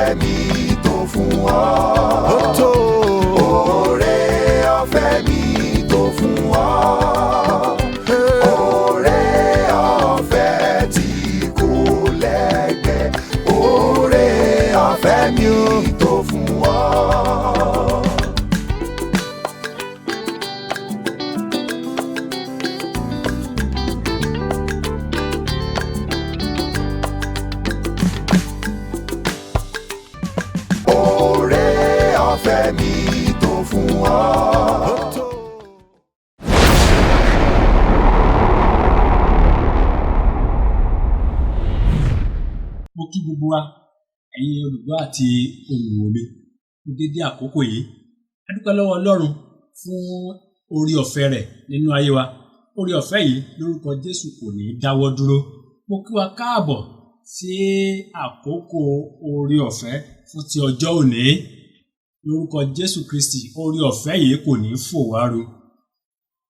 Ọ̀fẹ́ mi tó fún ọ. Ó tó. Oore ọ̀fẹ́ mi tó fún ọ. Oore ọ̀fẹ́ tí kò lẹ́gbẹ́. Oore ọ̀fẹ́ mi tó fún ọ. Oore ọ̀fẹ́ mi tó fún ọ. Ó tó. Mo kí gbogbo wa, ẹ̀yin olùgbọ́ àti olùwò mi, ní dédé àkókò yìí. A dúpẹ́ lọ́wọ́ Ọlọ́run fún orí ọ̀fẹ́ rẹ̀ nínú ayé wa. Orí ọ̀fẹ́ yìí lórúkọ Jésù kò ní í dáwọ́ dúró. Mo kí wa káàbọ̀ sí àkókò orí ọ̀fẹ́ fún ti ọjọ́ òní. Lórúkọ Jésù Kristi, orí ọ̀fẹ́ yìí kò ní í fò wá ru.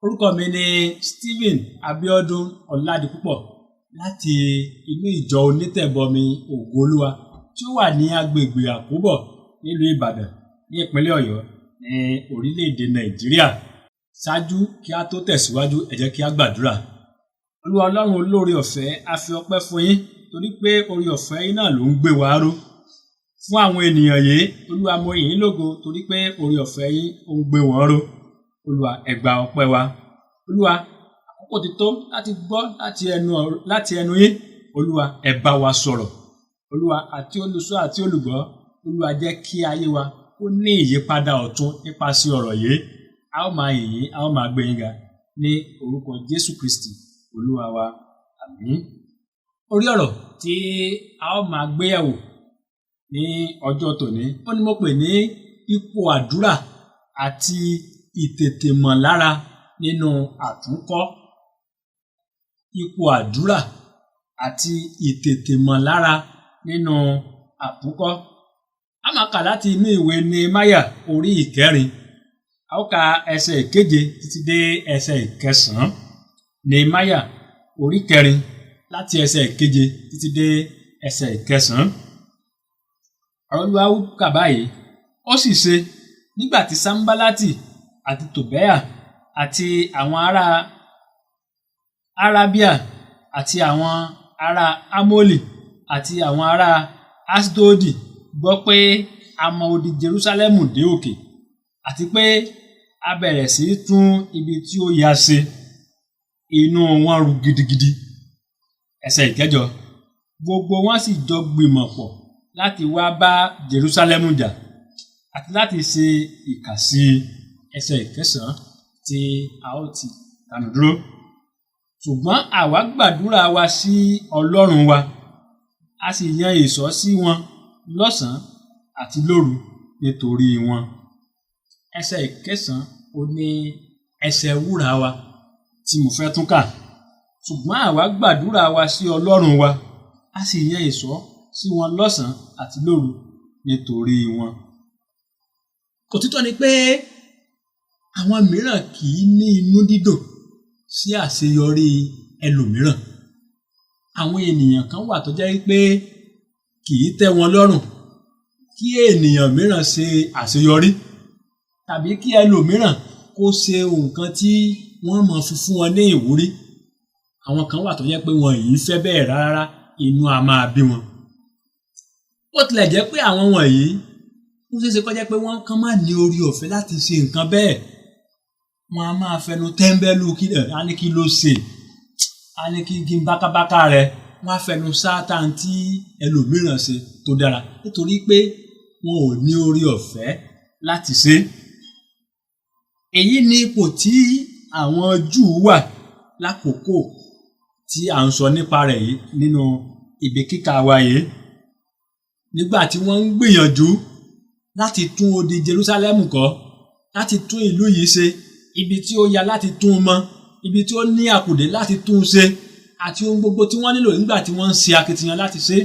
Orúkọ mi ni Stephen Abiodun Ọládipúpọ̀ láti inú ìjọ Onítẹ̀bọmi Ògo Olúwa tí ó wà ní agbègbè Àkóbọ̀ nílùú Ìbàdàn ní ìpínlẹ̀ Ọ̀yọ́ ní orílẹ̀-èdè Nàìjíríà. Ṣáájú kí a tó tẹ̀síwájú, ẹ jẹ́ kí a gbàdúrà. Olúwa Ọlọ́run olóore ọ̀fẹ́, a fi ọpẹ́ fún yín torí pé oore ọ̀fẹ́ yín náà ló ń gbé wa ró. Fún àwọn ènìyàn yìí, Olúwa, mo yìn yín lógo torí pé oore ọ̀fẹ́ yín ó ń gbé wọn ró. Olúwa, ẹ gba ọpẹ́ wa. Olúwa, àkókò ti tó láti gbọ́ láti ẹnu yín. Olúwa, ẹ bá wa sọ̀rọ̀. Olúwa àti olùsọ àti olùgbọ́, Olúwa, jẹ́ kí ayé wa kó ní ìyípadà ọ̀tun nípasẹ̀ ọ̀rọ̀ yìí. A ó máa yìn yín, a ó máa gbé yín ga ní orúkọ Jésù Kristi Olúwa wa. Àmín. Orí ọ̀rọ̀ tí a ó máa gbéyẹ̀wò ní ọjọ́ tòní, ó ní mo pè ní ipò àdúrà àti ìtètèmọ̀lára nínú àtúnkọ́. Ipò àdúrà àti ìtètèmọ̀lára nínú àtúnkọ́. A máa kà láti inú ìwé Nehemiah orí ìkẹrin. A ó ka ẹsẹ̀ ìkeje títí dé ẹsẹ̀ ìkẹsàn-án. Nehemiah orí kẹrin láti ẹsẹ̀ ìkeje títí dé ẹsẹ̀ ìkẹsàn-án. Ọ̀rọ̀ Olúwa wí kà báyìí. Ó sì ṣe nígbà tí Sanbalati àti Tobiah àti àwọn ará Arabia àti àwọn ará Amoli àti àwọn ará Asdodi gbọ́ pé a mọ odi Jerúsálẹ́mù dé òkè àti pé a bẹ̀rẹ̀ sí í tún ibi tí ó ya ṣe, inú wọn ru gidigidi. Ẹsẹ̀ ìkẹjọ. Gbogbo wọn sì jọ gbìmọ̀ pọ̀ láti wá bá Jerúsálẹ́mù jà àti láti ṣe ìkà sí i. Ẹsẹ̀ ìkẹsàn-án tí a ó ti kànú dúró. Ṣùgbọ́n àwa gbàdúrà wa sí Ọlọ́run wa, a sì yan ìṣọ́ sí wọn lọ́sàn-án àti lóru nítorí wọn. Ẹsẹ̀ ìkẹsàn-án ó ní ẹsẹ̀ wúrà wa tí mo fẹ́ tún kà. Ṣùgbọ́n àwa gbàdúrà wa sí Ọlọ́run wa, a sì yan ìṣọ́ sí wọn lọ́sàn-án àti lóru nítorí wọn. Òtítọ́ ni pé àwọn mìíràn kì í ní inú dídùn sí àṣeyọrí ẹlòmíràn. Àwọn ènìyàn kan wà tó jẹ́ pé kì í tẹ́ wọn lọ́rùn kí ènìyàn mìíràn ṣe àṣeyọrí tàbí kí ẹlòmíràn kó ṣe nǹkan tí wọ́n mọ̀ fi fún wọn ní ìwúrí. Àwọn kan wà tó jẹ́ pé wọn yìí fẹ́ bẹ́ẹ̀ rárá, inú a máa bí wọn. Ó tilẹ̀ jẹ́ pé àwọn wọ̀nyí ó ṣeé ṣe kó jẹ́ pé wọ́n kàn máa ní orí ọ̀fẹ́ láti ṣe nǹkan bẹ́ẹ̀. Wọ́n á máa fẹnu tẹ́ńbẹ́lú kí á ní kí ló ṣe, á ní kí kí n bákábáká rẹ̀. Wọ́n á fẹnu sáátà tí ẹlòmíràn ṣe tó dára nítorí pé wọn ò ní orí ọ̀fẹ́ láti ṣe. Èyí ni ipò tí àwọn Júù wà lákòókò tí à ń sọ nípa rẹ̀ yìí nínú ibi kíkà wa yìí. Nígbà tí wọ́n ń gbìyànjú láti tún odi Jerúsálẹ́mù kọ́, láti tún ìlú yìí ṣe, ibi tí ó ya láti tún un mọ, ibi tí ó ní àkùdé láti tún un ṣe, àti ohun gbogbo tí wọ́n nílò nígbà tí wọ́n ń ṣe akitiyan láti ṣe.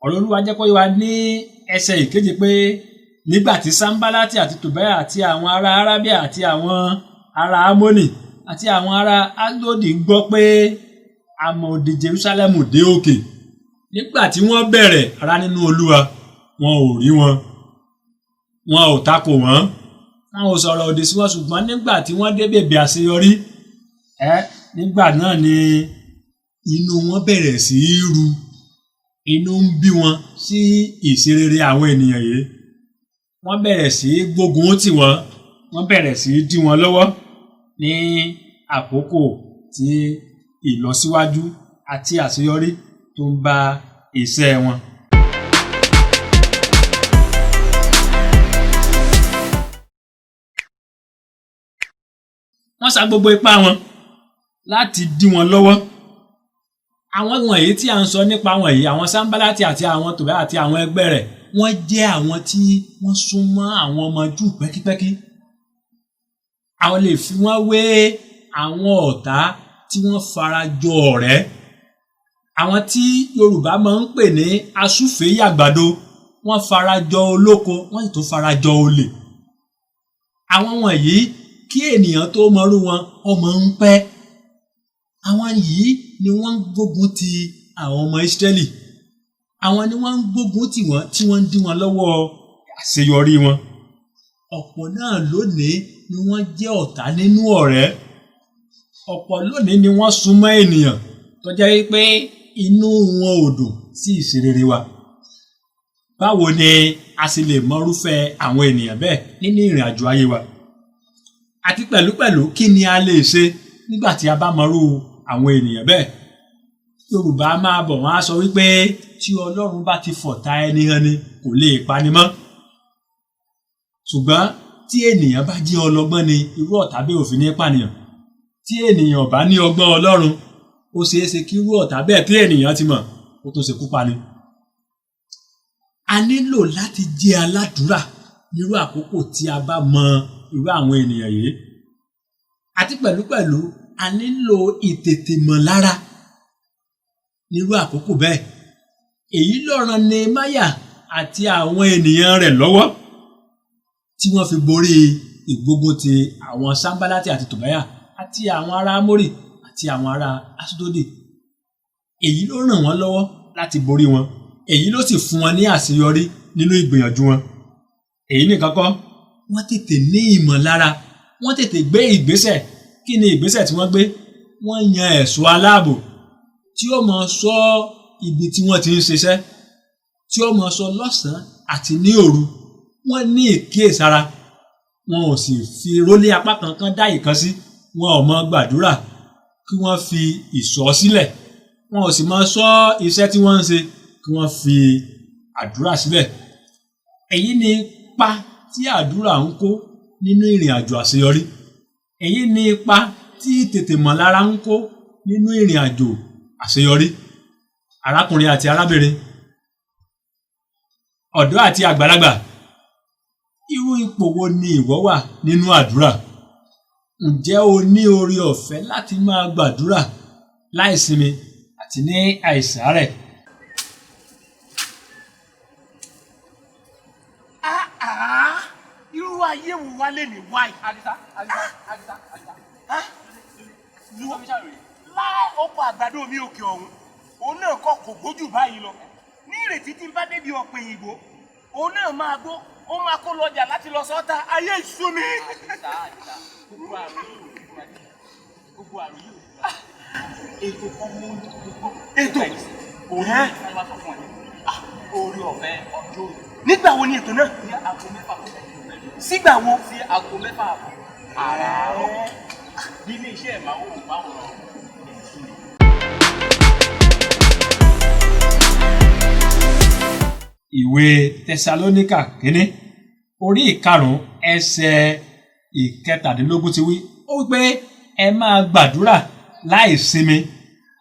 Ọ̀rọ̀ Olúwa jẹ́ kó yé wa ní ẹsẹ̀ ìkeje pé nígbà tí Sanbalati àti Tobiah àti àwọn ará Arabia àti àwọn ará Amoni àti àwọn ará Asdodi gbọ́ pé a mọ odi Jerúsálẹ́mù dé òkè, nígbà tí wọ́n bẹ̀rẹ̀ ara nínú Olúwa, wọn ò rí wọn, wọn ò takò wọ́n, wọn ò sọ̀rọ̀ òdì sí wọn. Ṣùgbọ́n nígbà tí wọ́n dé bèbè àṣeyọrí, nígbà náà ni inú wọn bẹ̀rẹ̀ sí í ru, inú ń bí wọn sí ìṣerere àwọn ènìyàn yìí. Wọ́n bẹ̀rẹ̀ sí í gbógun tì wọ́n, wọ́n bẹ̀rẹ̀ sí í dí wọn lọ́wọ́ ní àkókò tí ìlọsíwájú àti àṣeyọrí tó ń bá iṣẹ́ wọn. Wọ́n sa gbogbo ipá wọn láti dí wọn lọ́wọ́. Àwọn wọ̀nyí tí a ń sọ nípa wọ̀nyí, àwọn Sanbalati àti àwọn Tòbíà àti àwọn ẹgbẹ́ rẹ̀, wọ́n jẹ́ àwọn tí wọ́n súnmọ́ àwọn ọmọ Júù pẹ́kípẹ́kí. Àwọn lè fi wọ́n wé àwọn ọ̀tá tí wọ́n fara jọ ọ̀rẹ́. Àwọn tí Yorùbá máa ń pè ní asúfèéyàgbàdo, wọ́n fara jọ olóko, wọ́n sì tún fara jọ olè. Àwọn wọ̀nyí, kí ènìyàn tó mọrú wọn, ọmọ ń pẹ́. Àwọn yìí ni wọ́n ń gbógun ti àwọn ọmọ Ísírẹ́lì. Àwọn ni wọ́n ń gbógun tì wọ́n, tí wọ́n ń dí wọn lọ́wọ́ àṣeyọrí wọn. Ọ̀pọ̀ náà lónìí ni wọ́n jẹ́ ọ̀tá nínú ọ̀rẹ́. Ọ̀pọ̀ lónìí ni wọ́n súnmọ́ ènìyàn tó jẹ́ wípé inú wọn ò dùn sí ìṣerere wa. Báwo ni a sì lè mọrúfẹ́ àwọn ènìyàn bẹ́ẹ̀ nínú ìrìn àjò ayé wa? Àti pẹ̀lúpẹ̀lú, kí ni a lè ṣe nígbà tí a bá mọrú àwọn ènìyàn bẹ́ẹ̀? Yorùbá máa bọ̀, wọ́n á sọ wípé tí Ọlọ́run bá ti fọ̀tá ẹni hàn ni kò lè pani mọ́. Ṣùgbọ́n tí ènìyàn bá jẹ́ ọlọ́gbọ́n ni irú ọ̀tá bẹ́ẹ̀ ò fi ní pànìyàn. Tí ènìyàn bá ní ọgbọ́n Ọlọ́run, ó ṣeé ṣe kí irú ọ̀tá bẹ́ẹ̀ tí ènìyàn ti mọ̀ kó tó ṣekú pani. A nílò láti jẹ́ aládùúrà nírú àkókò tí a bá mọ irú àwọn ènìyàn yìí. Àti pẹ̀lúpẹ̀lú, a nílò ìtètèmọ̀lára nírú àkókò bẹ́ẹ̀. Èyí ló ran Nehemiah àti àwọn ènìyàn rẹ̀ lọ́wọ́ tí wọ́n fi borí ìgbógun ti àwọn Sanbalati àti Tòbáyà àti àwọn ará Amórì àti àwọn ará Aṣdodi. Èyí ló ràn wọ́n lọ́wọ́ láti borí wọn. Èyí ló sì fún wọn ní àṣeyọrí nínú ìgbìyànjú wọn. Èyí nìkan kọ́, wọ́n tètè ní ìmọ̀lára, wọ́n tètè gbé ìgbésẹ̀. Kí ni ìgbésẹ̀ tí wọ́n gbé? Wọ́n yan ẹ̀ṣọ́ aláàbò tí ó máa ṣọ́ ibi tí wọ́n ti ń ṣiṣẹ́, tí ó máa ṣọ́ lọ́sàn-án àti ní òru. Wọ́n ní ìkíyèsára, wọn ò sì fi rólé apá kankan dá ìkan sí. Wọn ò mọ gbàdúrà kí wọ́n fi ìṣọ́ sílẹ̀, wọn ò sì mọ ṣọ́ iṣẹ́ tí wọ́n ń ṣe kí wọ́n fi àdúrà sílẹ̀. Èyí ni ipa tí àdúrà ń kó nínú ìrìn àjò àṣeyọrí. Èyí ni ipa tí tètèmọ̀lára ń kó nínú ìrìn àjò àṣeyọrí. Arákùnrin àti arábìnrin, ọ̀dọ́ àti àgbàlagbà, irú ipò wo ni ìwọ wà nínú àdúrà? Ǹjẹ́ o ní oore ọ̀fẹ́ láti máa gbàdúrà láìsinmi àti ní àìsàárẹ̀? Irú ayé wo wá lè ní wáyé? Àdìsá, Àdìsá, Àdìsá, Àdìsá. Láì ọkọ̀ àgbàdo mi òkè ọ̀hún, òun náà kọ́ kò gbójú báyìí lọ. Ní ìrètí tí ń bá débi ọ̀pẹ̀ òyìnbó, òun náà máa gbó, ó máa kó lọjà láti lọ sọ́ta. Ayé ìṣú mi. Àdìsá, Àdìsá, gbogbo àrùn yìí ò ní fún wa. Gbogbo àrùn yìí ò ní fún wa. Ètò kan mú gbogbo. Ètò? Òun ní wọ́n wá sọ fún wa ní. Orí ọ̀fẹ́ ọjọ́ òní. Nígbà wo ni ètò náà? Ní aago 6 kọjá ìṣẹ́jú mẹ́rin. Sígbà wo? Sí aago 6 àbọ̀. Àràárọ̀. Nílé iṣẹ́ ìmáwòrán ẹ̀sìn. Ìwé Tẹsalóníkà kínní orí 5 ẹsẹ̀ 17 ti wí. Ó wí pé ẹ máa gbàdúrà láìsinmi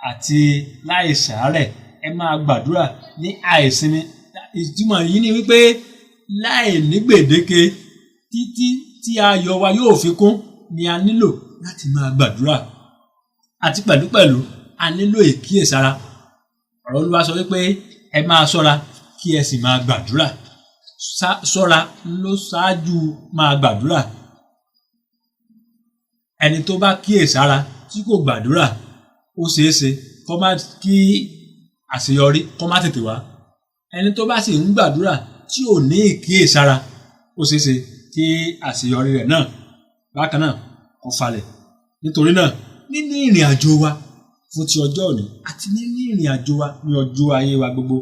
àti láìsàárẹ̀. Ẹ máa gbàdúrà ní àìsinmi. Ìtumọ̀ yìí ni wípé láì ní gbèdéke títí tí ayọ̀ wa yóò fi kún ni a nílò láti máa gbàdúrà. Àti pẹ̀lúpẹ̀lú a nílò ìkíyèsára. Ọ̀rọ̀ Olúwa sọ wípé ẹ máa ṣọ́ra kí ẹ sì máa gbàdúrà. Ṣọ́ra ló ṣáájú máa gbàdúrà. Ẹni tó bá kíyèsára tí kò gbàdúrà, ó ṣeé ṣe kó má kí àṣeyọrí kó má tètè wá. Ẹni tó bá sì ń gbàdúrà tí ò ní ìkíyèsára, ó ṣeé ṣe kí àṣeyọrí rẹ̀ náà bákan náà kó falẹ̀. Nítorí náà, nínú ìrìn àjò wa fún ti ọjọ́ òní àti nínú ìrìn àjò wa ní ọjọ́ ayé wa gbogbo,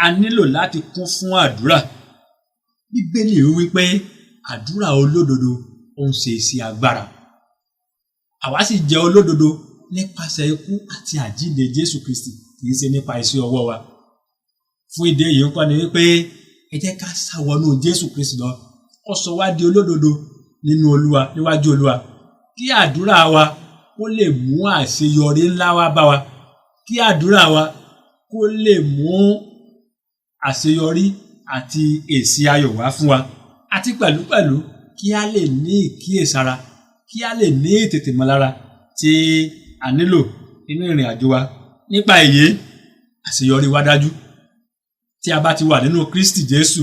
a nílò láti kún fún àdúrà. Bíbélì wí pé àdúrà olódodo ó ń ṣe iṣẹ́ agbára. Àwa sì jẹ́ olódodo nípasẹ̀ ikú àti àjíǹde Jésù Kristi, kì í ṣe nípa iṣẹ́ ọwọ́ wa. Fún ìdí èyí ńkọ́ ni wípé ẹ jẹ́ ká sá wọnú Jésù Kristi lọ, kó sọ wá di olódodo nínú Olúwa, níwájú Olúwa, kí àdúrà wa kó lè mú àṣeyọrí ńlá wá bá wa, kí àdúrà wa kó lè mú àṣeyọrí àti èsì ayọ̀ wá fún wa, àti pẹ̀lúpẹ̀lú kí a lè ní ìkíyèsára, kí a lè ní ìtètèmọ́lára tí a nílò nínú ìrìn àjò wa. Nípa èyí, àṣeyọrí wa dájú. Tí a bá ti wà nínú Kristi Jésù,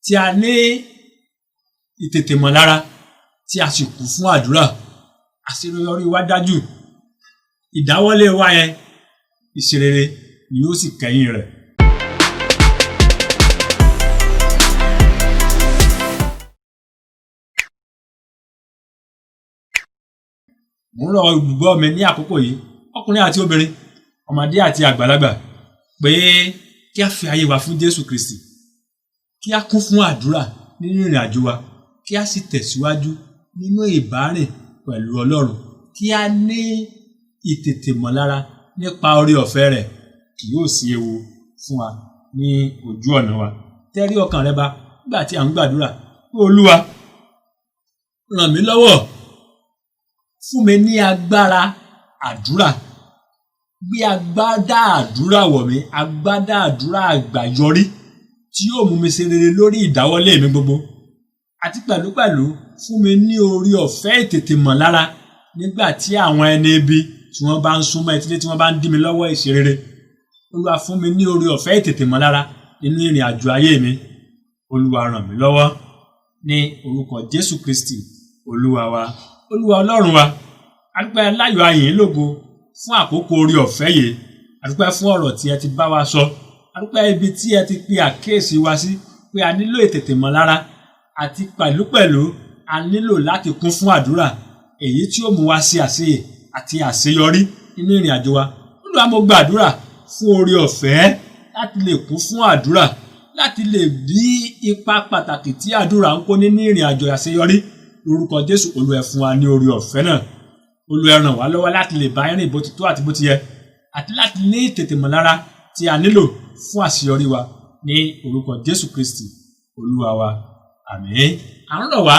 tí a ní ìtètèmọ́lára, tí a sì kún fún àdúrà, àṣeyọrí wa dájú. Ìdáwọ́lé wa yẹn, ìṣerere ni yóò sì kẹ́yìn rẹ̀. Mo ń rọ olùgbọ́ mi ní àkókò yìí, ọkùnrin àti obìnrin, ọmọdé àti àgbàlagbà, pé kí a fi ayé wa fún Jésù Kristi, kí a kún fún àdúrà nínú ìrìn àjò wa, kí a sì tẹ̀síwájú nínú ìbárìn pẹ̀lú Ọlọ́run, kí a ní ìtètèmọ̀lára nípa oore ọ̀fẹ́ rẹ̀, kì yóò sí ewu fún wa ní ojú ọ̀nà wa. Tẹ́rí ọkàn rẹ ba nígbà tí à ń gbàdúrà pé Olúwa ràn mí lọ́wọ́, fún mi ní agbára àdúrà, gbé agbádá àdúrà wọ̀ mí, agbádá àdúrà àgbàyọrí tí yóò mú mi ṣe rere lórí ìdáwọ́lé mi gbogbo, àti pẹ̀lúpẹ̀lú fún mi ní oore ọ̀fẹ́ ìtètèmọ̀lára nígbà tí àwọn ẹni ibi tí wọ́n bá ń súnmọ́ etílé, tí wọ́n bá ń dí mi lọ́wọ́ ìṣerere. Olúwa fún mi ní oore ọ̀fẹ́ ìtètèmọ̀lára nínú ìrìn àjò ayé mi. Olúwa ràn mí lọ́wọ́ ní orúkọ Jésù Kristi Olúwa wa. Olúwa Ọlọ́run wa, a dúpẹ́ láyọ̀ ayìn lógo fún àkókò oore ọ̀fẹ́ yìí. A dúpẹ́ fún ọ̀rọ̀ tí ẹ ti bá wa sọ. A dúpẹ́ ibi tí ẹ ti pe àkíyèsí wa sí pé a nílò ìtètèmọ̀lára àti pẹ̀lúpẹ̀lú a nílò láti kún fún àdúrà, èyí tí ó mú wa ṣe àṣeyè àti àṣeyọrí nínú ìrìn àjò wa. Olúwa, mo gbàdúrà fún oore ọ̀fẹ́ láti lè kún fún àdúrà, láti lè bí ipa pàtàkì tí àdúrà ń kó nínú ìrìn àjò àṣeyọrí. Lórúkọ Jésù, Olúwa fún wa ní oore ọ̀fẹ́ náà. Olúwa ràn wá lọ́wọ́ láti lè bá rìn bó ti tó àti bó ti yẹ, àti láti ní ìtètèmọ̀lára tí a nílò fún àṣeyọrí wa ní orúkọ Jésù Kristi Olúwa wa. Àmín. À ń rọ̀ wá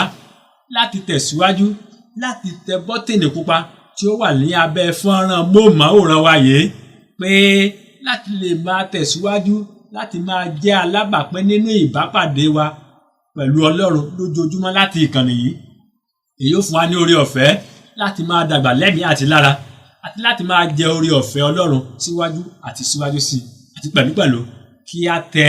láti tẹ̀síwájú láti tẹ bọ́tìnì pupa tí ó wà ní abẹ́ fọ́nrán móhùnmáwòrán wa yìí, pé láti lè máa tẹ̀síwájú láti máa jẹ́ alábàápín nínú ìbápàdé wa pẹ̀lú Ọlọ́run lójoojúmọ́ láti ìkànnì yìí. Èyí ó fún wa ní oore ọ̀fẹ́ láti máa dàgbà lẹ́mìí àti lára, àti láti máa jẹ oore ọ̀fẹ́ Ọlọ́run síwájú àti síwájú sí i, àti pẹ̀lúpẹ̀lú kí a tẹ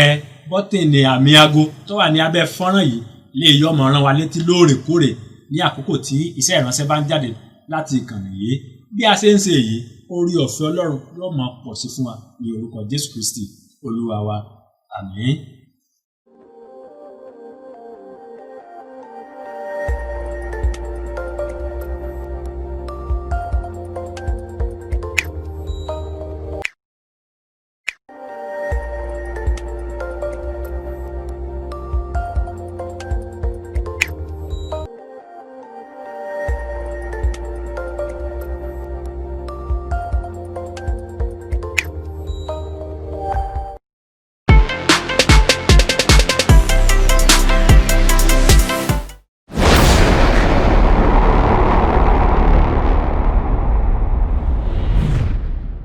bọ́tìnì àmì aago tó wà ní abẹ́ fọ́nrán yìí lè yọ ọmọ rán wa létí lóòrèkóòrè ní àkókò tí iṣẹ́ ìránṣẹ́ bá ń jáde láti ìkànnì yìí. Bí a ṣe ń ṣe èyí, oore ọ̀fẹ́ Ọlọ́run yóò máa pọ̀ sí fún wa ní orúkọ Jésù Kristi Olúwa wa. Àmín.